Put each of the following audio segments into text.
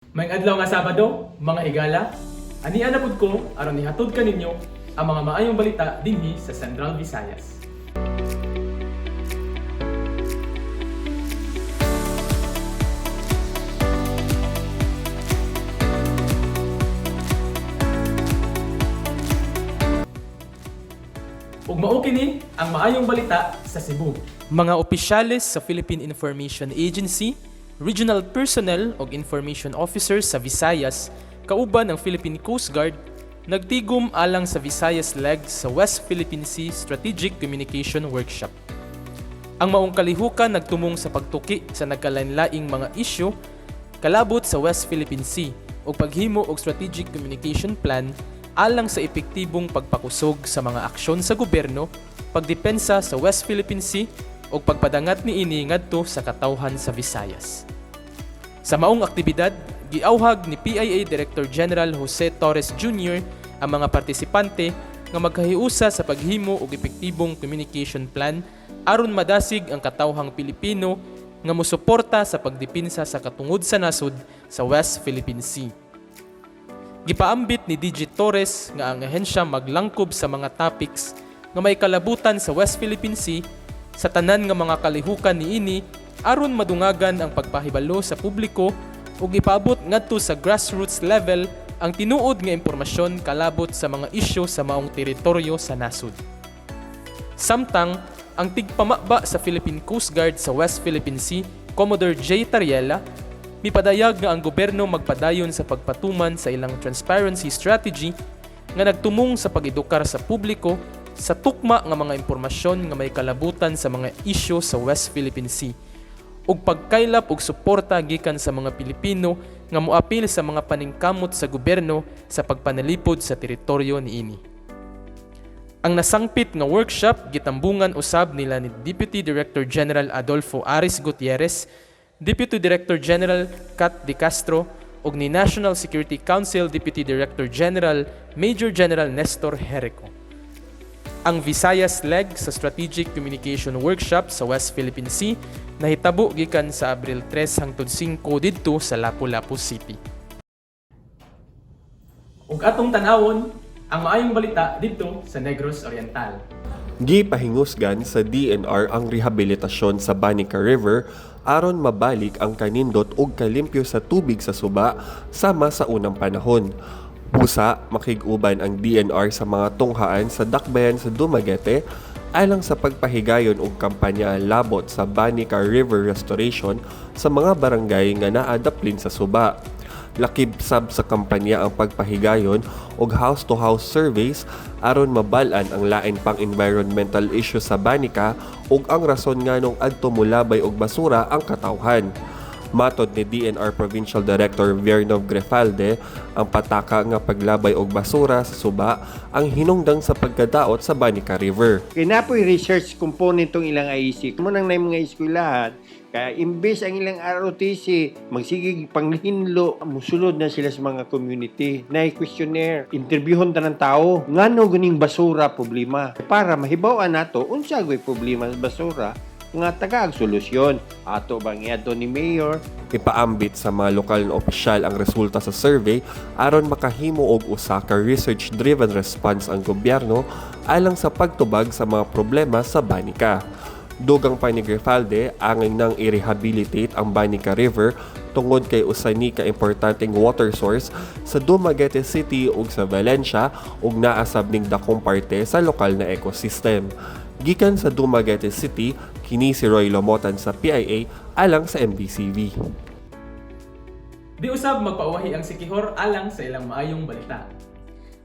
Maayong adlaw nga Sabado, mga higala, ania na pud ko aron ihatod kaninyo ang mga maayong balita dinhi sa Central Visayas. Ug mao kini ang maayong balita sa Cebu. Mga opisyales sa Philippine Information Agency, regional personnel ug information officers sa Visayas kauban ang Philippine Coast Guard nagtigum alang sa Visayas leg sa West Philippine Sea Strategic Communication Workshop. Ang maong kalihukan nagtumong sa pagtuki sa nagkalainlaing mga isyu kalabot sa West Philippine Sea ug paghimo og strategic communication plan alang sa epektibong pagpakusog sa mga aksyon sa gobyerno, pagdepensa sa West Philippine Sea ug pagpadangat niini ngadto sa katawhan sa Visayas. Sa maong aktibidad, giawhag ni PIA Director General Jose Torres Jr. ang mga partisipante nga magkahiusa sa paghimo og epektibong communication plan aron madasig ang katawhang Pilipino nga mosuporta sa pagdepensa sa katungod sa nasod sa West Philippine Sea. Gipaambit ni DG Torres nga ang ahensya maglangkob sa mga topics nga may kalabutan sa West Philippine Sea sa tanan nga mga kalihukan niini aron madungagan ang pagpahibalo sa publiko ug ipaabot ngadto sa grassroots level ang tinuod nga impormasyon kalabot sa mga isyu sa maong teritoryo sa nasod. Samtang, ang tigpamaba sa Philippine Coast Guard sa West Philippine Sea, Commodore J. Tariela, mipadayag nga ang gobyerno magpadayon sa pagpatuman sa ilang transparency strategy nga nagtumong sa pag-edukar sa publiko sa tukma nga mga impormasyon nga may kalabutan sa mga isyu sa West Philippine Sea ug pagkaylap og suporta gikan sa mga Pilipino nga moapil sa mga paningkamot sa gobyerno sa pagpanalipod sa teritoryo niini. Ang nasangpit nga workshop gitambungan usab nila ni Deputy Director General Adolfo Aris Gutierrez, Deputy Director General Kat De Castro ug ni National Security Council Deputy Director General Major General Nestor Jerico. Ang Visayas leg sa Strategic Communication Workshop sa West Philippine Sea nahitabo gikan sa Abril 3 hangtod 5 didto sa Lapu-Lapu City. Ug atong tan-awon ang maayong balita didto sa Negros Oriental. Gipahingusgan sa DNR ang rehabilitasyon sa Banica River aron mabalik ang kanindot ug kalimpyo sa tubig sa suba sama sa unang panahon. Busa, makig-uban ang DNR sa mga tunghaan sa dakbayan sa Dumaguete alang sa pagpahigayon og kampanya labot sa Banica River Restoration sa mga barangay nga naa daplin sa suba. Lakib sab sa kampanya ang pagpahigayon og house-to-house surveys aron mabal-an ang lain pang environmental issue sa Banica ug ang rason nganong adto molabay og basura ang katawhan. Matod ni DNR Provincial Director Vernov Grefalde, ang pataka nga paglabay og basura sa suba ang hinungdang sa pagkadaot sa Banica River. Kay naa poy research component tong ilang IEC. Mao nang naay mga eskwelahan, kaya imbes ang ilang ROTC, magsigig panghinlo, musulod na sila sa mga community. Na questionnaire, interviewon ta ng tao, ngano guning basura problema. Para mahibaw-an nato unsa goy problema sa basura nga tagaag solusyon. Ato bang iadto ni mayor? Ipaambit sa mga lokal na opisyal ang resulta sa survey aron makahimo og usa ka research-driven response ang gobyerno alang sa pagtubag sa mga problema sa Banica. Dugang pa ni Grifalde, angay nang i-rehabilitate ang Banica River tungod kay usa ni ka importanteng water source sa Dumaguete City ug sa Valencia ug naa sab ning dakong parte sa lokal na ecosystem. Gikan sa Dumaguete City, kini si Roy Lomotan sa PIA alang sa MBCV. Di usab magpauwahi ang Siquijor alang sa ilang maayong balita.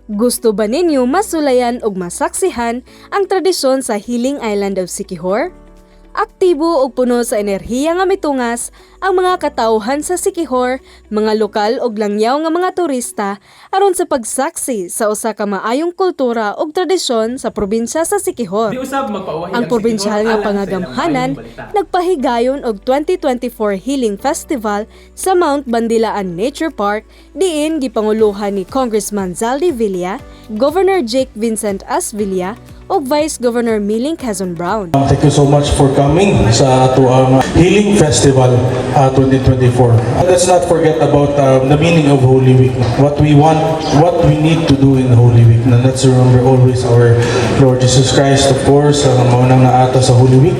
Gusto ba ninyo masulayan ug masaksihan ang tradisyon sa Healing Island of Siquijor? Aktibo ug puno sa enerhiya nga mitungas ang mga katawhan sa Siquijor, mga lokal ug langyaw nga mga turista aron sa pagsaksi sa usa ka maayong kultura ug tradisyon sa probinsya sa Siquijor. Di usab magpauwahi Ang ang probinsyal Siquijor nga alang sa ilang pangagamhanan maayong balita. Nagpahigayon og 2024 Healing Festival sa Mount Bandilaan Nature Park diin gipanguluhan ni Congressman Zaldy Villa, Governor Jake Vincent S. Villa ug Vice Governor Miling Quezon Brown. Thank you so much for coming sa atoang Healing Festival 2024. Let's not forget about the meaning of Holy Week. What we want, what we need to do in Holy Week. And let's remember always our Lord Jesus Christ, of course, ang maunang naata sa Holy Week.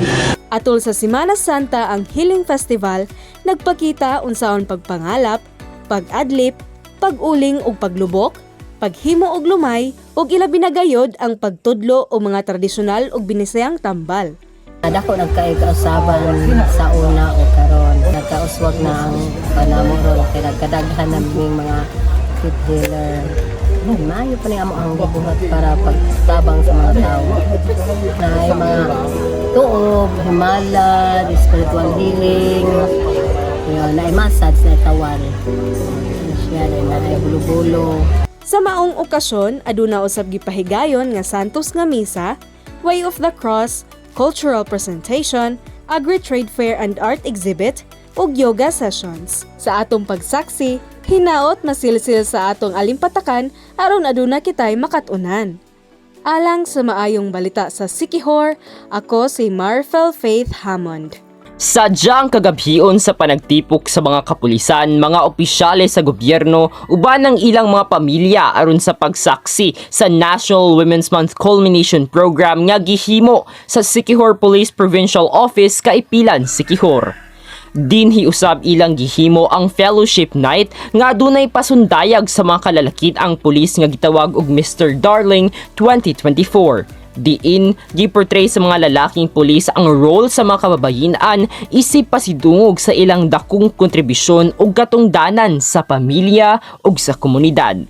Atol sa Semana Santa ang Healing Festival nagpakita unsaon pagpangalap, pag-adlip, pag-uling ug paglubok, paghimo og lumay ug ilabi na gayod ang pagtudlo og mga tradisyonal ug binisayang tambal. Dako nagkaig kausaban sa una o karon. Nagkauswag na ang panamo ron kay nagkadaghan na ming mga faith healer. Maayo pa ni amo ang gibuhat para pagtabang sa mga tao. Na ay mga tuob, himala, spiritual healing, yun, na ay massage na tawan. Siya na ay bulo-bulo. Sa maong okasyon, aduna usab gipahigayon nga Santos nga misa, Way of the Cross, cultural presentation, agri-trade fair and art exhibit, ug yoga sessions. Sa atong pagsaksi, hinaot masilsil sa atong alimpatakan aron aduna kitay makat-unan. Alang sa maayong balita sa Siquijor, ako si Marfel Faith Hammond. Sadyang kagabhion sa panagtipok sa mga kapulisan, mga opisyales sa gobyerno, uban ang ilang mga pamilya aron sa pagsaksi sa National Women's Month Culmination Program nga gihimo sa Siquijor Police Provincial Office, Kaipilan, Siquijor. Dinhi usab ilang gihimo ang Fellowship Night nga adunay pasundayag sa mga kalalakit ang pulis nga gitawag og Mr. Darling 2024. Diin, giportray sa mga lalaking pulis ang role sa mga kababayinan isip pasidungog sa ilang dakong kontribusyon ug katungdanan sa pamilya ug sa komunidad.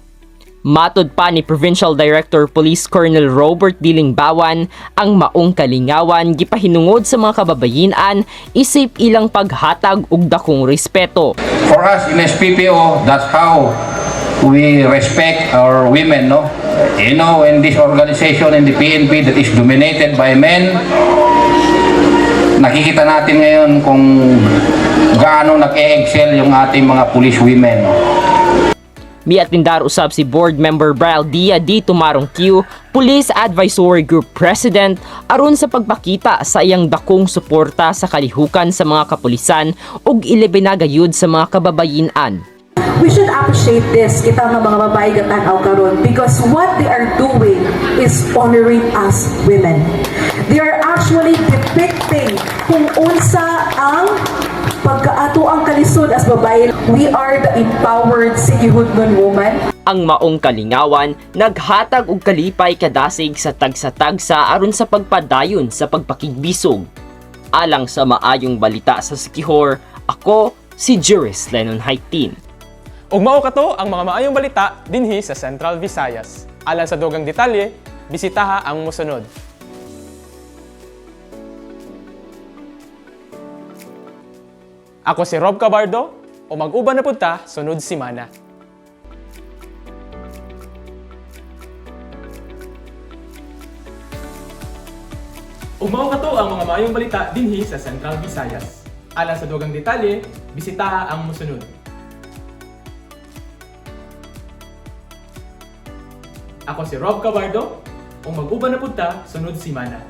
Matod pa ni Provincial Director Police Colonel Robert Dilingbawan, ang maong kalingawan gipahinungod sa mga kababayinan isip ilang paghatag og dakong respeto. For us in SPPO, that's how we respect our women, no? In this organization, in the PNP that is dominated by men, nakikita natin ngayon kung gaano nag-e-excel yung ating mga police women. Miatindar usab si Board Member Brian Dia D. Tumarong Q, Police Advisory Group President, aron sa pagpakita sa iyang dakong suporta sa kalihukan sa mga kapulisan ug ilibinagayud sa mga kababayinan. We should appreciate this, kita nga mga babae gatanaw karon, because what they are doing is honoring us women. They are actually depicting kung unsa ang pagkaato ang kalisod as babae. We are the empowered Siquijornon woman. Ang maong kalingawan naghatag og kalipay kadasig sa tagsa-tagsa aron sa pagpadayon sa pagpakigbisog. Alang sa maayong balita sa Siquijor, ako si Juris Lennon Haitin. Ug mao kato ang mga maayong balita dinhi sa Central Visayas. Alang sa dugang detalye, bisitaha ang mosunod. Ako si Rob Cabardo, o mag-uban na punta sunod simana. Ug mao kato ang mga maayong balita dinhi sa Central Visayas. Alang sa dugang detalye, bisitaha ang mosunod. Ako si Rob Cabardo, ug mag-uban na punta sunod simana.